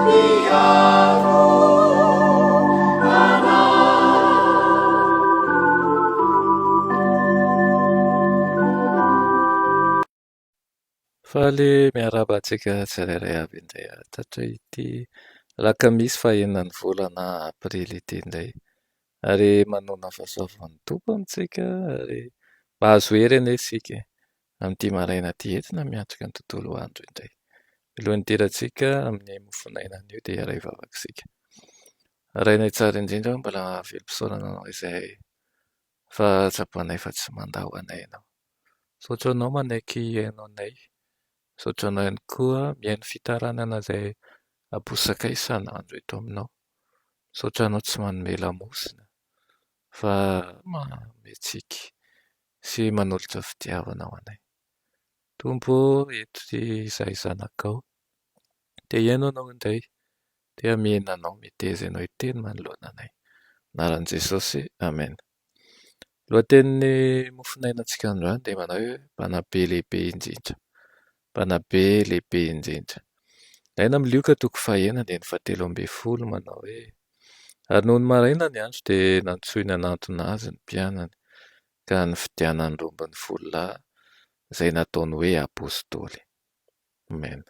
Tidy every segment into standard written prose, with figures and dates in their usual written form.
Mpiaro anay. Faly miarahaba antsika tsirairay avy indray hahatratra ity alakamisy faha-enina ny volana aprily ity indray. Ary manona fahasoavan'ny Tompo amintsika ary mahazo hery anie isika amin'ity maraina ity entina miatrika ny tontolo andro indray. Alohan'ny hidirantsika amin'ny mofonaina anio dia hiara-hivavaka isika. Rainay tsara indrindra, mbola velom-pisaorana anao izahay fa tsapanay fa tsy mandao anay ianao. Misaotra anao manaiky hihaino anay. Misaotra anao ihany koa mihaino fitarainana izay abosakay isan'andro eto aminao. Misaotra anao tsy manome lamosina fa manome tsiky sy manolotra fitiavana ho anay. Tompo ô, eto izahay zanakao. Te hihaino anao indray, te hamihina anao, meteza ianao hiteny manoloana anay. Anaran'i Jesosy, Amen. Lohatenin'ny mofonainantsika androany dia manao hoe mpanabe lehibe indrindra. Mpanabe lehibe indrindra. Ilaina amin'ny Lioka toko fahenina andininy fahatelo ambin'ny folo manao hoe Ary nony maraina ny andro dia nantsoiny hanantona azy ny mpianany ka nifidianany 12 lahy izay nataony hoe apostoly. Amen.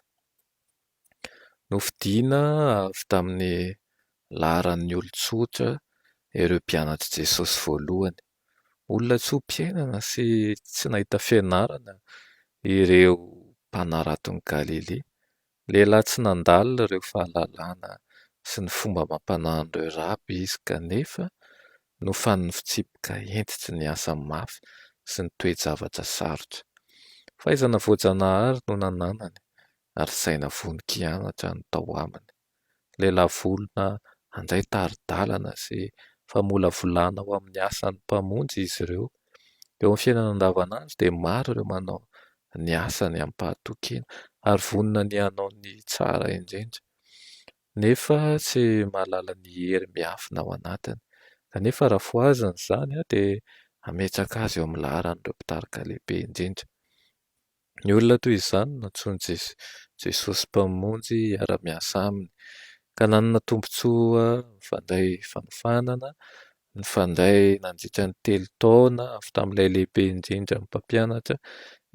Nofidiana avy tamin'ny laharan'ny olon-tsotra ireo mpianatr'i Jesosy voalohany. Olona tso-piainana sy tsy nahita fianarana ireo mpanaraton'i Galilia. Lehilahy tsy nandalina ireo fahalalana sy ny fomba amam-panahin'ireo raby izy kanefa nofanin'ny fitsipika hentitry ny asa mafy sy ny toe-javatra sarotra. Fahaizana voajanahary no nananany ary saina vonon-kianatra no tao aminy. Lehilahy vonona handray tari-dalana sy famolavolana ho amin'ny asan'ny Mpamonjy izy ireo. Eo amin'ny fiainana andavanandro dia maro ireo manao ny asany amim-pahatokiana ary vonona ny hanao ny tsara indrindra, nefa tsy mahalala ny hery miafina ao anatiny. Kanefa raha fohazina izany dia hametraka azy eo amin'ny laharan'ireo mpitarika lehibe indrindra. Ny olona toy izany no nantsoin'i Jesosy Mpamonjy hiara-miasa aminy, ka nanana tombontsoa nifandray fanofanana, nifandray nandritra ny 3 taona avy tamin'ilay lehibe indrindra amin'ny mpampianatra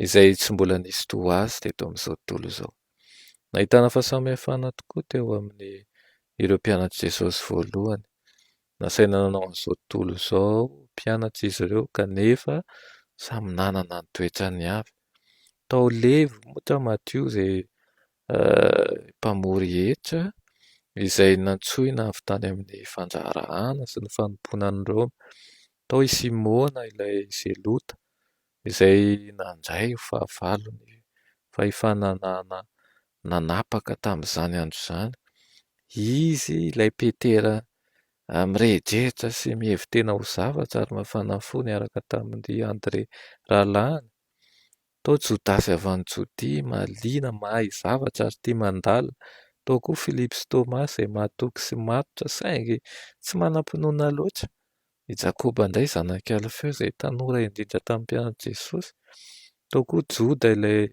izay tsy mbola nisy toa azy teto amin'izao tontolo izao. Nahitana fahasamihafana tokoa teo amin'ny ireo mpianatr'i Jesosy voalohany. Nasaina nanao an'izao tontolo izao mpianatra izy ireo kanefa samy nanana ny toetrany avy. Tao Levy ohatra Matio izay mpamory hetra izay nantsoina avy tany amin'ny fandraharahana sy ny fanompoana an'i Roma. Tao i Simona ilay Zelota izay nandray ho fahavalony fahefana nanapaka tamin'izany andro izany. Izy ilay Petera mirehidrehitra sy mihevi-tena ho zavatra ary mafana fo niaraka tamin'i André rahalahiny. Tao Jodasy avy any Jodia, mahaliana, mahay zavatra ary tia mandalina. Tao koa Filipo sy Tomasy izay mahatoky sy matotra saingy tsy manam-pinoana loatra. I Jakoba indray zanak'i Alfeo izay tanora indrindra tamin'ny mpianatr'i Jesosy. Tao koa Joda ilay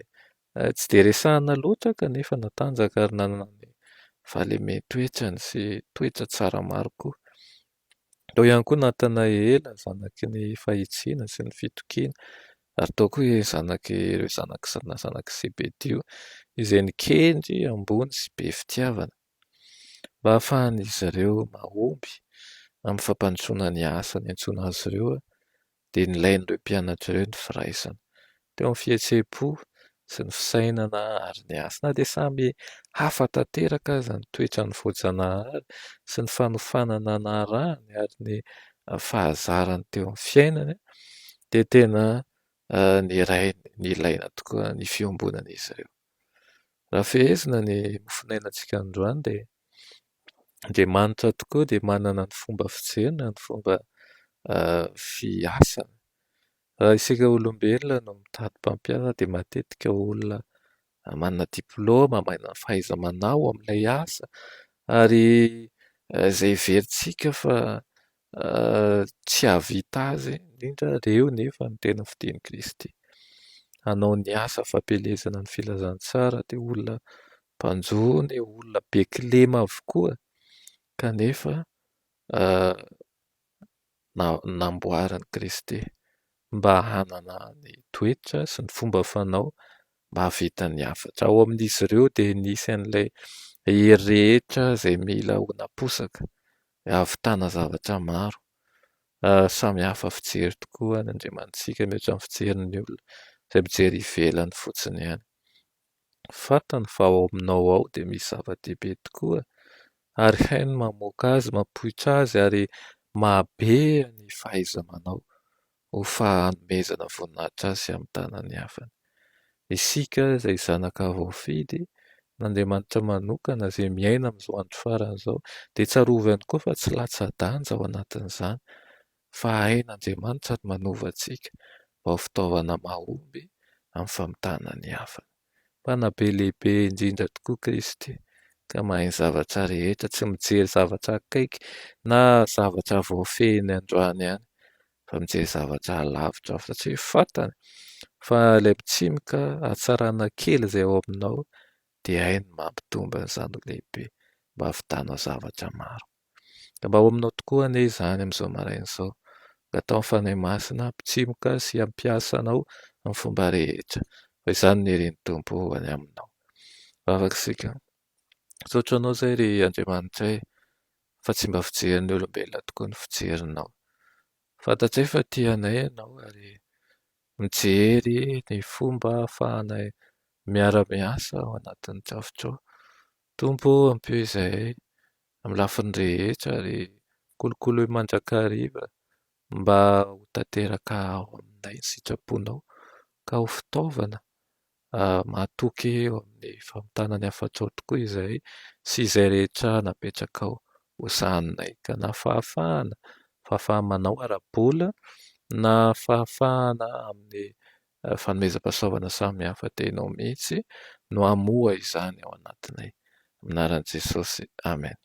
tsy dia resahina loatra kanefa natanjaka ary nanana ny fahalemen-toetrany sy toetra tsara maro koa. Tao ihany koa Natanaela zanaky ny fahitsiana sy ny fitokiana ary tao koa ireo zanaky ireo zanak'i zanak'i Zebedio izay nikendry ambony sy be fitiavana. Mba hahafahan'izy ireo mahomby amin'ny fampandrosoana ny asa niantsoana azy ireo dia nilain'ireo mpianatra ireo ny firaisana teo amin'ny fihetseham-po sy ny fisainana ary ny asa. Na dia samy hafa tanteraka aza ny toetrany voajanahary sy ny fanofanana narahany ary ny fahazarany teo amin'ny fiainany dia tena niray nilaina tokoa ny fiombonan'izy ireo. Raha fehezina ny mofonainantsika androany dia Andriamanitra tokoa dia manana ny fomba fijeriny, ny fomba fiasany. Raha isika olombelona no mitady mpampianatra dia matetika olona manana diplaoma, manana fahaiza-manao amin'ilay asa ary izay heverintsika fa tsy hahavita azy indrindra ireo nefa no tena fidian'i Kristy. Hanao ny asa fampielezana ny filazantsara dia olona mpanjono, olona be kilema avokoa kanefa namboarin'i Kristy mba hanana ny toetra sy ny fomba fanao mba hahavita ny hafatra. Ao amin'izy ireo dia nisy an'ilay hery rehetra izay mila ho naposaka hahavitana zavatra maro. Samy hafa fijery tokoa ny Andriamanitsika mihoatra ny fijerin'ny olona izay mijery ivelany fotsiny ihany. Fantany fa ao aminao ao dia misy zava-dehibe tokoa ary hainy ny mamoaka azy, mampoitra azy ary mahabe ny fahaiza-manao ho fanomezana voninahitra azy sy hamitana ny hafany. Isika izay zanaka voafidy n'Andriamanitra manokana izay miaina amin'izao andro farany izao dia tsarovy ihany koa fa tsy latsa-danja ao anatin'izany fa hain'Andriamanitra ny manova antsika mba ho fitaovana mahomby amin'ny famitana ny hafany. Mpanabe lehibe indrindra tokoa Kristy ka mahay ny zavatra rehetra, tsy mijery zavatra akaiky na zavatra voafehiny androany ihany fa mijery zavatra alavitra satria fantany fa ilay mpitsimoka hatsarana kely izay ao aminao dia hainy ny mampitombo an'izany ho lehibe mba hahavitanao zavatra maro. Ka mba ho aminao tokoa anie izany amin'izao maraina izao. Angataho ny Fanahy Masina hampitsimoka sy hampiasa anao amin'ny fomba rehetra. Fa izany no irin'ny Tompo ho any aminao. Vavaka isika. Misaotra anao izay ry Andriamanitray fa tsy mba fijerin'ny olombelona tokoa ny fijerinao. Fantatray fa tia anay ianao ary mijery ny fomba ahafahanay miara-miasa ao anatin'ny drafitrao. Tompo ô, ampio izahay amin'ny lafiny rehetra ary kolokoloy mandrakariva mba ho tanteraka ao aminay ny sitraponao ka ho fitaovana mahatoky eo amin'ny famitana ny hafatrao tokoa izahay sy izay rehetra napetrakao ho sahaninay. Ka na fahafahana, fahafaha-manao ara-bola na fahafahana amin'ny fanomezam-pahasoavana samihafa dia Ianao mihitsy no hamoha izany ao anatinay. Amin'ny anaran'i Jesosy, Amen.